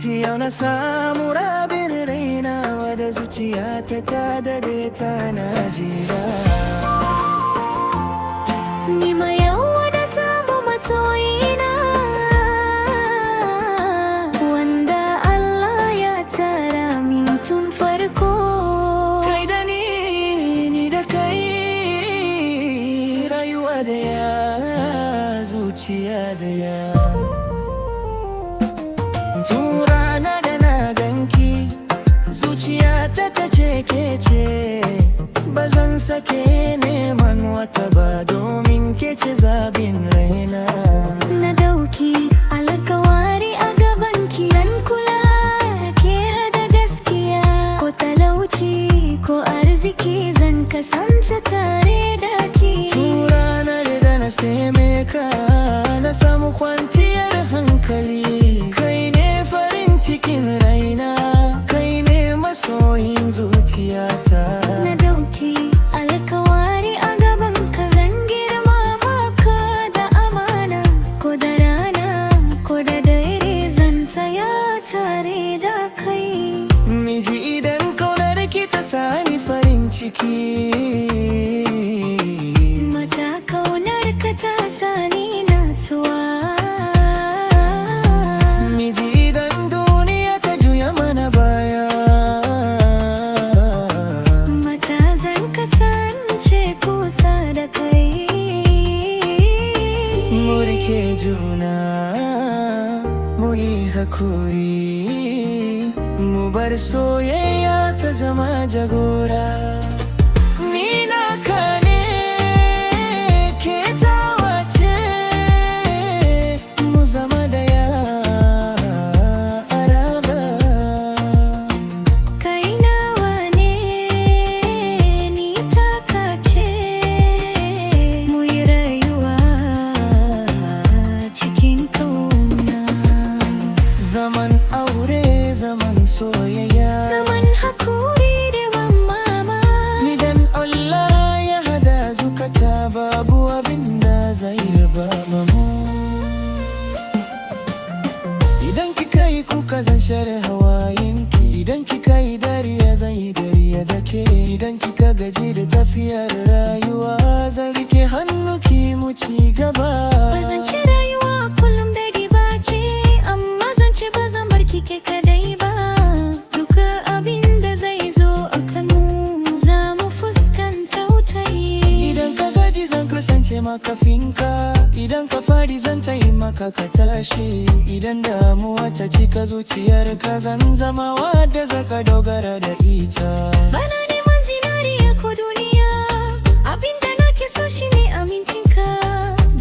Yau na samu rabin raina wadda zuciyata ta dade tana jira. Ni ma yau na samu masoyina, wanda Allah ya tsara min tun farko. Kai da ni, ni da kai, rayuwa daya, zuciya daya. Tun rana da na ganki, zuciyata ta ce ke ce. Ba zan sake neman wata ba, domin ke ce zabin raina. Na dauki alkawari a gabanki, zan kula ke da gaskiya. Ko talauci ko arziki, zan kasance tare da ki. Tun ranar da na same ka, na samu kwanciyar hankali. Kai ne farin cikin raina, kai ne masoyin zuciyata. Na dauki alkawari a gabanka, zan girmama ka da amana. Ko da rana ko da dare, zan tsaya tare da kai. Miji, idan kaunar ki ta sani farin ciki, Mata, kaunar ka ta sani natsuwa. Miji, idan duniya ta juya mana baya, Mata, zan kasance kusa da kai. Mu rike juna, mu yi hakuri, mu bar soyayya ta zama jagora. Ni naka ne, ke tawa ce, mu zama daya har abada. Kai nawa ne, ni taka ce, mu yi rayuwa cikin kauna. Zaman aure, zaman soyayya, Zaman hakuri da mama. Idan Allah ya hada zukata, babu abin da zai raba mu. Idan kika yi kuka, zan share hawayenki. Idan kika yi dariya, zan yi dariya da ke. Idan kika gaji da tafiyar rayuwa, zan rike hannuki mu ci gaba. Ba zan ce rayuwa kullum daɗi ba ce, amma zan ce ba zan bar ki ke kadai ba. Duka abin da zai zo a kanmu, za mu fuskanta tare. Idan ka gaji, zan kasance makafinka. Idan ka fadi, zan taimaka ka tashi. Idan damuwa ta cika zuciyarka, zan zama wadda zaka dogara da ita. Bana neman zinariya ko duniya, abin da nake so shine amincinka.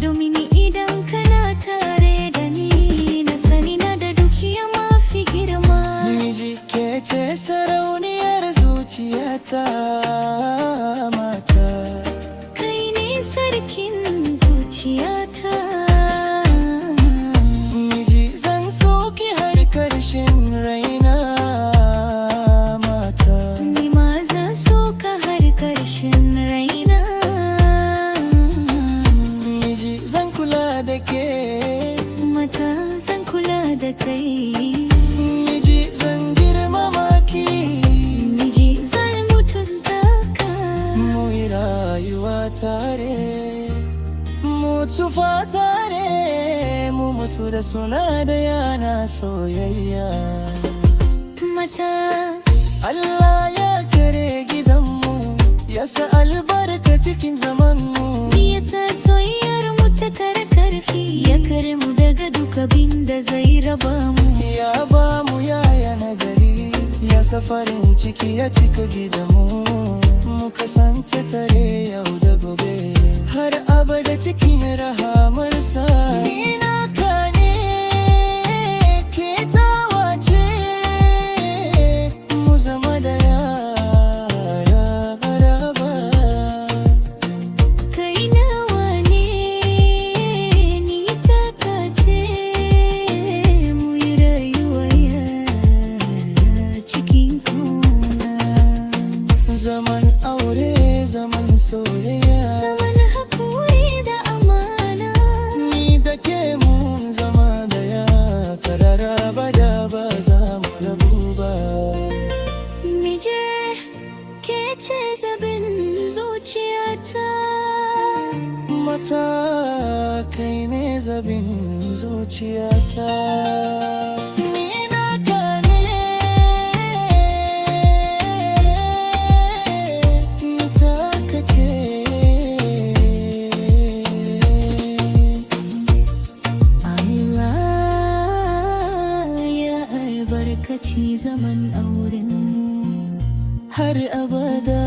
Domin idan kana tare da ni, na sani na da dukiya mafi girma. Miji, ke ce sarauniyar zuciyata, mata. Kai ne sarkin zuciyata. Miji, zan so ki har karshen raina, mata. Ni ma zan so ka har karshen raina. Miji, zan kula da ke. Mata, zan kula da kai. Miji, zan girmama ki. Miji, zan mutunta ka. Mu yi rayuwa tare, mu tsufa tare, mu mutu da suna da yana soyayya. Mata. Allah ya kare gidanmu, ya sa albarka cikin zamanmu. Ya sa soyayyar mu ta kara karfi, ya kare mu daga duk abin da zai raba mu. Ya ba mu yaya nagari, ya sa farin ciki ya cika gidanmu. Mu kasance tare yau da gobe, har abada cikin rahamarsa. Ni naka ne, ke tawa ce, mu zama daya har abada. Kai nawa ne, ni taka ce, mu yi rayuwa cikin kauna. Zaman aure, zaman soyayya, Zaman hakuri da amana. Masoyiyata, kai ne zabin zuciyata. Ni naka ne, ni taka ce. Allah ya albarkaci zaman aurenmu har abada.